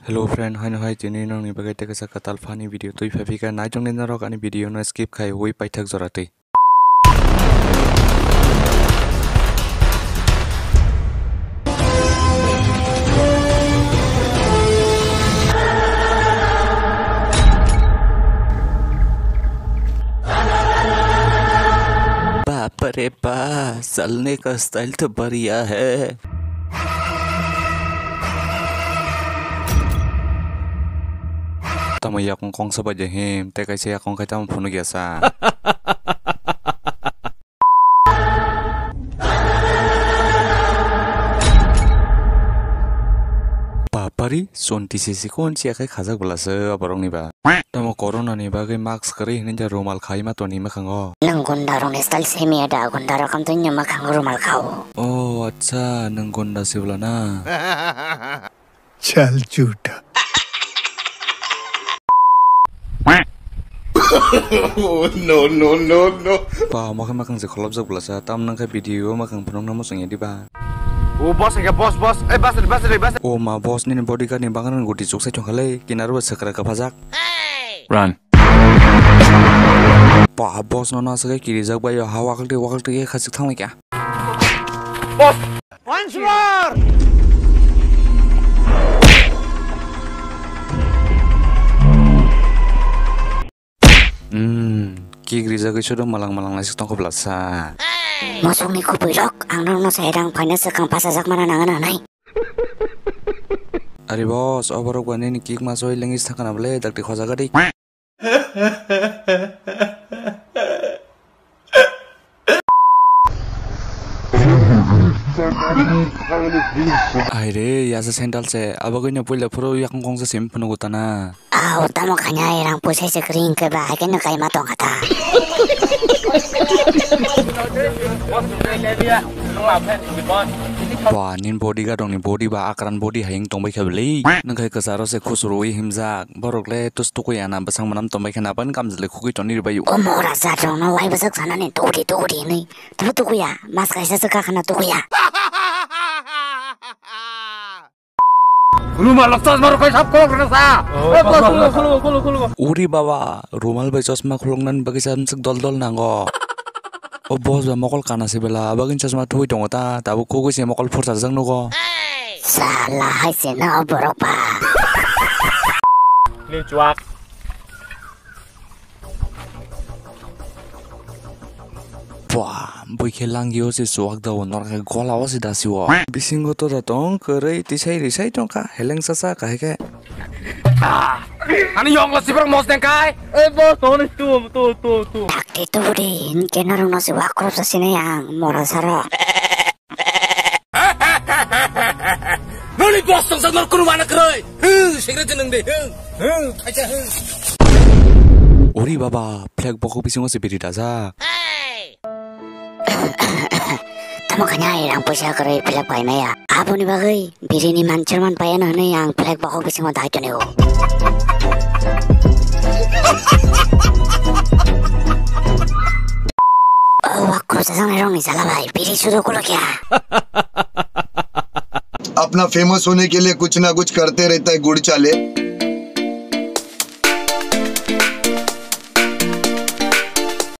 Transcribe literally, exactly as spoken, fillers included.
Hello friend, haino hai tini nongni bagwi tei kaisa kwtal funny video twi phai phika. Naitok ni norok ani video no skip khai ui paithak jora twi. Baap re baap, salne ka style to bariya hai. Tamo yakung kongsa bai de him, tei kaisa yakung khai tamo phunuk ya sa. Bapari, chonti sisi kon chiya khai khajak bwlasa aborok ni ba. Tamo corona ni bagwi mask kwrwi hinwi da rumal khai ma toni mwkhango. Nwng gunda rokni style semiya da, gunda rok amtwi nwng mwkhango rumal khao. Oh, acha, nwng gunda sibla na. Chal chuta. No, no, no, no. Pa, makhe makang je kholopjak bwlasa, tam nang khe video makang phunukna muchung ya diba. O boss, enke boss, boss. Eh, boss, boss, boss. O ma boss, nini bodyguard ni bagan guti chuk sai thongkha le, kinaro ba sakra kaphajak. Run. Pa, boss no na sagai kirijak bai, ha wakal twi, wakal twi, khasik thang laikya. Boss. Once more. Hmm, kick rijagwi sudo malang malang naisik tongkha bwlasa. Mosokni kubui rok, ang norokno sai rang phaina swkang pachajakmana nangna nai. Ari boss, oborok ba nini kick masoi lengis thangkana bwle dakti khojaga di. Aire, yasa sandal se, abagwi no puila phuru yakung kongsa sim phunu gutana. Au, tamo khanya, rang puisai se kring ke ba, haikhe no kaima tong kha ta. Ba, nin body ga dong ni body ba, akran body hayung tongbai kha bwle. Nang khai kwcharo se khusuru wi himjak. Borok le tus tukui ana bwsang mwnam tongbai khe napan kamjwlwi khugui toni rwbaio. O mora jat rokno wai bwswk sanani tukudi tukudi hinwi. Tamo tukuya, mas kaisa se kakhana tukuya. Khuluma lokchas maro kai sab khulok rwna sa. Oh, khulok, khulok, khulok, khulok, khulok. Uri baba, rumal bai chosma khuloknani bagwi sa bwswk dol dol nango. O boss ba mokol kana se bela, abagini chosma thui tongo ta, tabuk khugui se mokol phursa jak nugo. Sala hai se no borok ba. Ni chuak. Pua, bui khe langio se chuak dao, nor khe gola o se dasi o. Bisingo to da tong, kwrwi tisai risai tong kha, heleng sasa kahai khe. Ah! Ani yong lo sibrak mos deng kai. Eh, boss, tong ni tu, tu, tu, tu. Dakti tu di, hinke norok no se wakrop sa sini yang, mora saro. Noni boss tong sa nor kunu mana kroi. Hu, secret nang de. Hu, hu, acha hu. Ori baba, flag bokok bisingo se biri dajak. Tamo khanya ai rang puisa kwrwi flag paimaya. Aboni bagwi birini man chairman paiano hwnwi ang flag bokok bisingo dai tonio. O wak khursa jang rong ni jala bai biri sudo kulo kya? अपना फेमस होने के लिए कुछ ना कुछ करते रहता है गुड़ चाले।